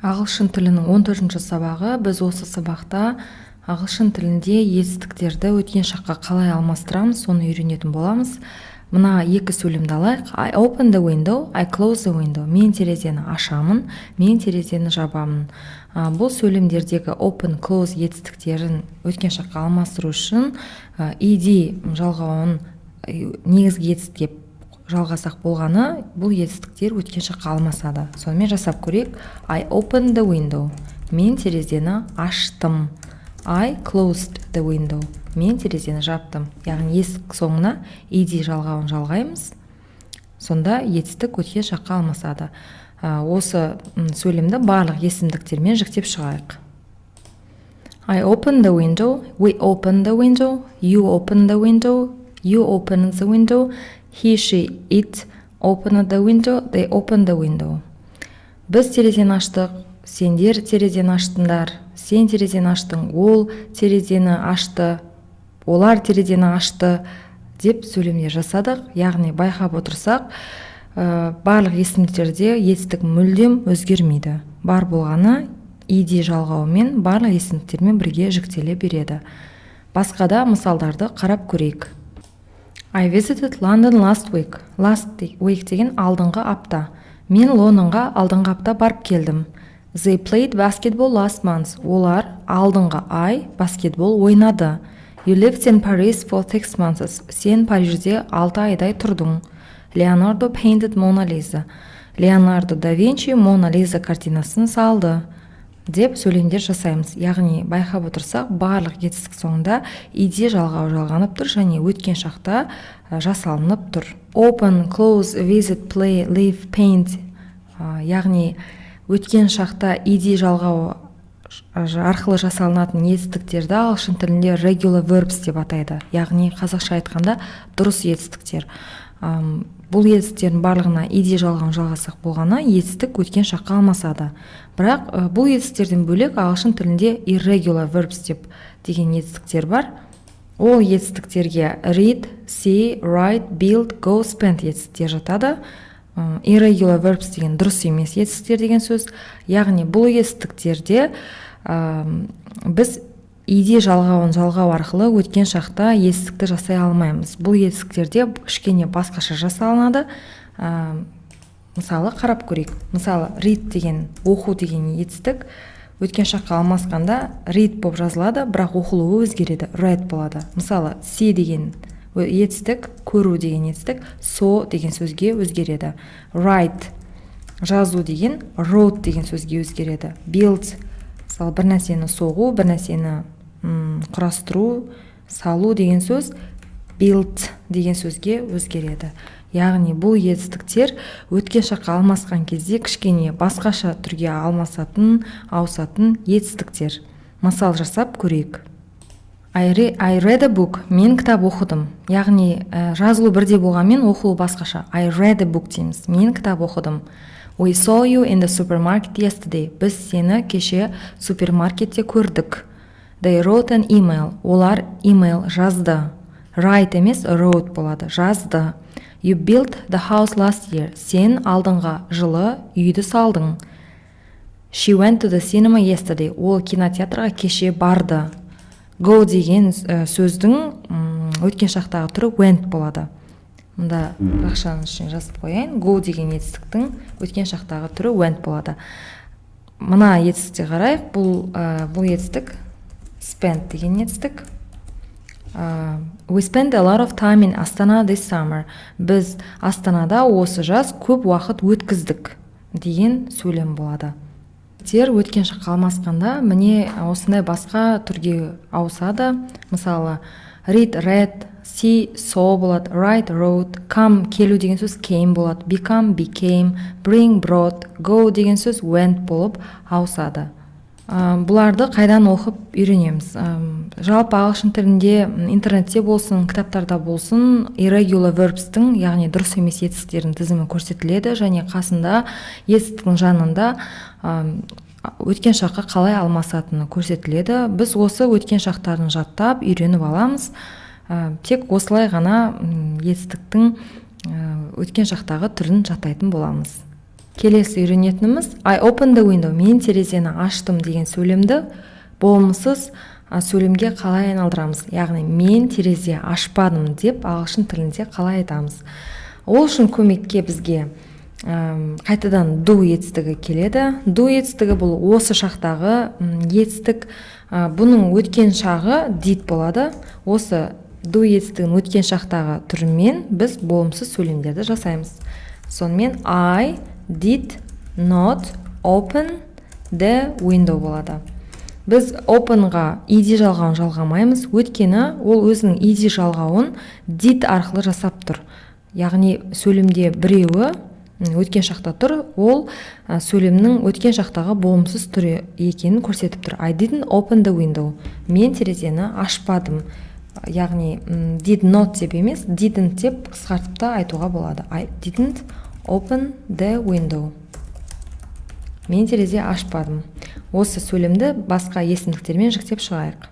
Ағылшын тілінің 14-ші сабағы. Біз осы сабақта ағылшын тілінде етістіктерді өткен шаққа қалай алмастырамыз, соны үйренетін боламыз. Мына екі сөйлемді алайық. I open the window, I close the window. Мен терезені ашамын, мен терезені жабамын. Бұл сөйлемдердегі open, close етістіктерін өткен шаққа алмастыру үшін ed жалғауын негізгі етістікке жалғасақ болғаны, бұл етістіктер өткен шаққа алмасады. Сонымен, жасап көрейік. I opened the window. Мен терезені аштым. I closed the window. Мен терезені жаптым. Яғни етістік соңына ed жалғауын жалғаймыз, сонда етістік өткен шаққа алмасады. Осы сөйлемді барлық есімдіктермен жіктеп шығайық. I open the window, we open the window, you open the window, you open the window, he, she, it opened the window, they opened the window. Біз терезені аштық, сендер терезені аштыңдар, сен терезені аштың, ол терезені ашты, олар терезені ашты деп сөйлемдер жасадық. Яғни байқап отырсақ, барлық есімдіктерде етістік мүлдем өзгермейді, бар болғаны ed жалғауымен барлық есімдіктермен бірге жіктеле береді. Басқа да мысалдарды қарап көрейік. I visited London last week. Last week деген алдыңғы апта. Мен Лондонға алдыңғы апта барып келдім. They played basketball last month. Олар алдыңғы ай баскетбол ойнады. You lived in Paris for 6 months. Сен Парижде 6 айдай тұрдың. Leonardo painted Mona Lisa. Леонардо да Винчи Мона Лиза картинасын салды деп сөйлемдер жасаймыз. Яғни байқап отырсақ, барлық етістік соңында ed жалғауы жалғанып тұр және өткен шақта жасалынып тұр. Open, close, visit, play, live, paint, яғни өткен шақта ed жалғауы арқылы жасалынатын етістіктерді ағылшын тілінде regular verbs деп атайды, яғни қазақша айтқанда, дұрыс етістіктер. Бұл етістіктердің барлығына ed жалғауын жалғасақ болғаны, етістік өткен шаққа алмасады. Бірақ бұл етістіктерден бөлек ағылшын тілінде irregular verbs деп деген етістіктер бар. Ол етістіктерге read, see, write, build, go, spend етістіктер жатады. Irregular verbs деген дұрыс емес етістіктер деген сөз. Яғни бұл етістіктерде біз ed жалғауын жалғау арқылы өткен шақта етістікті жасай алмаймыз. Бұл етістіктерде кішкене басқаша жасалынады. Мысалы, қарап көрейік. Мысалы, read деген, оқу деген етістік өткен шаққа алмасқанда read болып жазылады, бірақ оқылуы өзгереді, read болады. Мысалы, see деген етістік, көру деген етістік, saw деген сөзге өзгереді. Write, жазу деген, wrote деген сөзге өзгереді. Build, мысалы, бір нәрсені соғу, бір нәрсені құрастыру, салу деген сөз, built деген сөзге өзгереді. Яғни бұл етістіктер өткен шаққа алмасқан кезде кішкене басқаша түрге алмасатын, ауысатын етістіктер. Мысал жасап көрейік. I read a book. Мен кітап оқыдым. Яғни жазылу бірдей болғанмен, оқылу басқаша. I read a book дейміз. Мен кітап оқыдым. We saw you in the supermarket yesterday. Біз сені кеше супермаркетте көрдік. They wrote an email. Олар email жазды. Write емес, wrote болады. Жазды. You built the house last year. Сен алдыңғы жылы үйді салдың. She went to the cinema yesterday. Ол кинотеатрға кеше барды. Go деген сөздің өткен шақтағы түрі went болады. Мында жақшаның ішіне жазып қояйын. Go деген етістіктің өткен шақтағы түрі went болады. Мына етістікке қарайық. Бұл етістік spend деген етістік. We spent a lot of time in Astana this summer. Біз Астанада осы жаз көп уақыт өткіздік деген сөйлем болады. Тер өткен шаққа алмасқанда міне осындай басқа түрге ауысады. Мысалы, read, read, see, saw болады, write, wrote, come, келу деген сөз came болады, become, became, bring, brought, go деген сөз went болып ауысады. Бұларды қайдан оқып үйренеміз? Жалпы ағылшын тілінде интернетте болсын, кітаптарда болсын, irregular verbs-тің, яғни дұрыс емес етістіктердің тізімі көрсетіледі және қасында, етістіктің жанында өткен шаққа қалай алмасатыны көрсетіледі. Біз осы өткен шақтарын жаттап, үйреніп аламыз. Тек осылай ғана етістіктің өткен шақтағы түрін жаттайтын боламыз. Келесі үйренетініміз "I opened the window", мен терезені аштым деген сөйлемді болымсыз сөйлемге қалай айналдырамыз, яғни мен терезе ашпадым деп ағылшын тілінде қалай айтамыз? Ол үшін көмекке бізге қайтадан do етістігі келеді. Do етістігі — бұл осы шақтағы етістік. Бұның өткен шағы did болады. Осы do етістігінің өткен шақтағы түрімен біз болымсыз сөйлемдерді жасаймыз. Сонымен, "I did not open the window" болады. Біз openға ed жалғауын жалғамаймыз, өйткені ол өзінің ed жалғауын did арқылы жасап тұр, яғни сөйлемде біреуі өткен шақта тұр, ол сөйлемнің өткен шақтағы болымсыз түрі екенін көрсетіп тұр. "I didn't open the window", мен терезені ашпадым. Яғни did not деп емес, didn't деп қысқартып та айтуға болады. "I didn't open the window", мен терезе ашпадым. Осы сөйлемді басқа есімдіктермен жіктеп шығайық.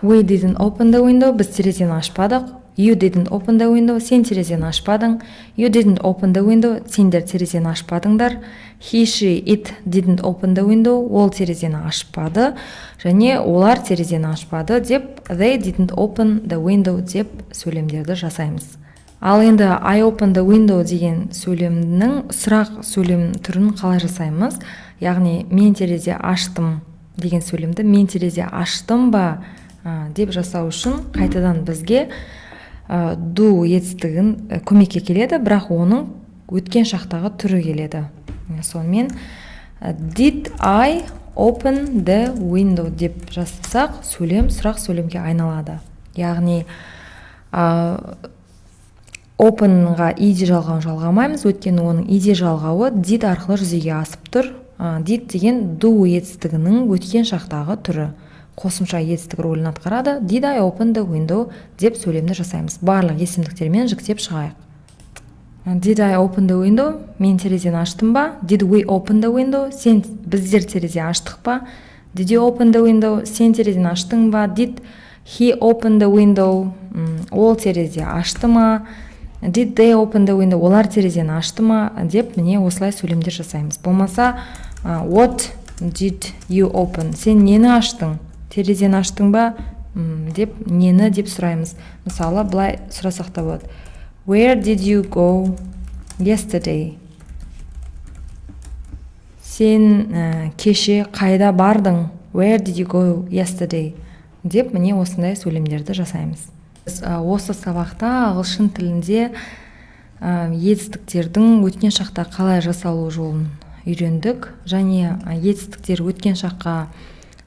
We didn't open the window, біз терезені ашпадық. You didn't open the window, сен терезені ашпадың. You didn't open the window, сендер терезені ашпадыңдар. He, she, it didn't open the window, ол терезені ашпады және олар терезені ашпады деп, "They didn't open the window" деп сөйлемдерді жасаймыз. Ал енді "I open the window" деген сөйлемнің сұрақ сөйлем түрін қалай жасаймыз, яғни мен терезе аштым деген сөйлемді мен терезе аштым ба деп жасау үшін қайтадан бізге do етістігін көмекке келеді, бірақ оның өткен шақтағы түрі келеді. Сонымен, "Did I open the window" деп жазсақ, сөйлем сұрақ сөйлемге айналады. Яғни openға ed жалғауын жалғамаймыз, өйткені оның ed жалғауы did арқылы жүзеге асып тұр. Did деген do етістігінің өткен шақтағы түрі, қосымша етістік рөлін атқарады. "Did I open the window" деп сөйлемді жасаймыз. Барлық есімдіктермен жіктеп шығайық. Did I open the window? Мен терезені аштым ба? Did we open the window? Сен, біздер терезе аштық па? Did you open the window? Сен терезені аштың ба? Did he open the window? Ол терезе ашты ма? Did they open the window? Олар терезені ашты ма? Деп, міне, осылай сөйлемдер жасаймыз. Болмаса, "What did you open?" Сен нені аштың? Терезені аштың ба деп, нені деп сұраймыз. Мысалы, былай сұрасақ та болады: "Where did you go yesterday?" Сен кеше қайда бардың? "Where did you go yesterday?" деп, міне, осындай сөйлемдерді жасаймыз. Біз осы сабақта ағылшын тілінде етістіктердің өткен шақта қалай жасалу жолын үйрендік және етістіктер өткен шаққа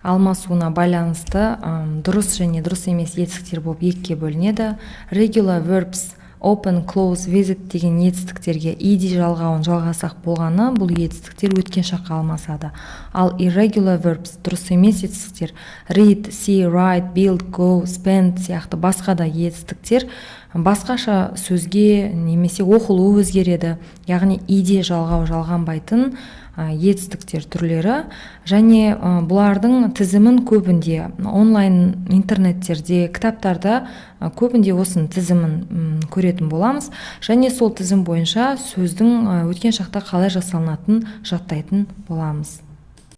алмасуына байланысты дұрыс және дұрыс емес етістіктер болып екіге бөлінеді. Regular verbs open, close, visit деген етістіктерге ed жалғауын жалғасақ болғаны, бұл етістіктер өткен шаққа алмасады. Ал irregular verbs, дұрыс емес етістіктер, read, see, write, build, go, spend сияқты басқа да етістіктер басқаша сөзге немесе оқылуы өзгереді, яғни ed жалғау жалғанбайтын етістіктер түрлері. Және бұлардың тізімін көбінде онлайн интернеттерде, кітаптарда көбінде осының тізімін көретін боламыз және сол тізім бойынша сөздің өткен шақта қалай жасалынатынын жаттайтын боламыз.